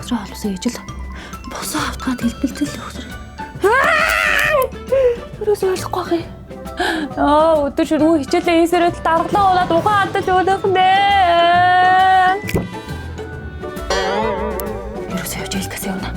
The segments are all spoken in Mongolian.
Хөгсрөө холбосон ижил. Босоо автгаад хэлбэлзэл хөгсрөө. Өрөөсөө ойлгохгүй байх юм. Аа, өдөр шөнөгүй хичээлээ хийсээрээ л даргалаа унаад ухаан алдаж өгөх нэ. Ерөөсөө явж ээлкээс явна.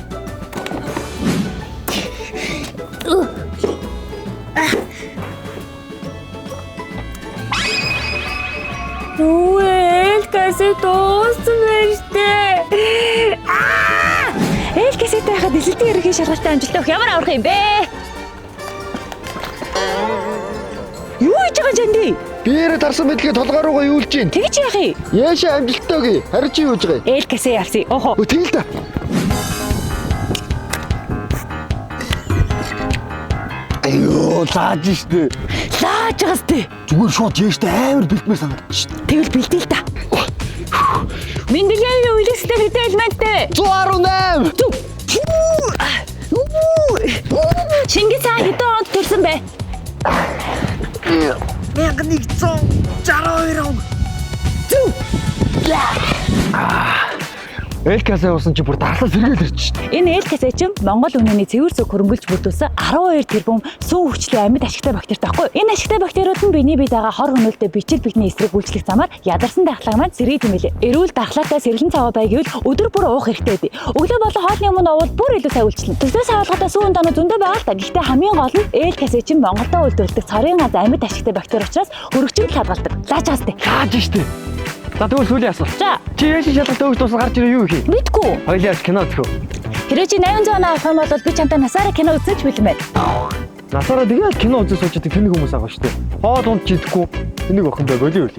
Нүээ, ээлкээс дууссан байж тээ. Аа! Ээлкээс байхад элэлтийн ерөнхий шалгалтын амжилт өгөх ямар аврах юм бэ? Юу хийж байгаа юм чанди? Биеэрээ тарсан мэдлэгээ толгой руугаа юулж гин. Тэгж яах юм? Яашаа амжилттай өгье. Харин чи юу хийж байгаа юм? Ээлкээс явсан. Охо. Өө тэгэл та. Аюу, лааж штэ. Лааж байгаас тээ. Зүгээр шууд яаштай амар бэлтмээр санагдаж штэ. Тэгвэл бэлдээл та. Менделеевийн үеийн хэдэн элементтэй вэ? 118. Зүг. Чингис хаан хэдэн онд төрсөн бэ? 1162 он. Зүг. Элкасаа уусан чи бүр дарлаа сэргээл ирж штэ. Энэ Элкасэ чинь Монгол үнэний цэвэр зүг хөрөнгөлж бүрдүүлсэн 12 тэрбум сүү хүчлийн амьд ашигтай бактери таахгүй. Энэ ашигтай бактериуд нь биений бие дагаа хор хөнөөлтөй бичил бидний эсрэг үйлчлэх замаар ядарсан дархлааг маань сэргийж юм билээ. Эрүүл дархлаатай сэргэлэн цаваа бай гэвэл өдөр бүр уух хэрэгтэй байдаг. Өглөө болон хоолны өмнө уувал бүр илүү сайн үйлчлэнэ. Төсөөс хаалгатай сүүн тоног зөндөө байгаа л та. Гэхдээ хамгийн гол нь Элкасэ чинь Монголдо үйлдвэрлэдэг цорын ганц амьд ашигтай бактери учраас хөрөгчөнд л хадгалдаг. Лааж аас тээ. Лааж штэ. За тэгвэл сүүлийн асуулт. За, Чи яашаа шалгалт өгч дуусна гарч ирээ юу хийх юм? мэдгүй. Хоёлаа явж кино үзэх үү? Хэрвээ чи 800 оноо авах юм бол би чамтай насаараа кино үзэж бэлэн байна. Насаараа тэгээд кино үзэж сууж байдаг тэнэг хүмүүс байгаа штэ. Хоол унд ч идэхгүй. Энийг охин бай болио юу.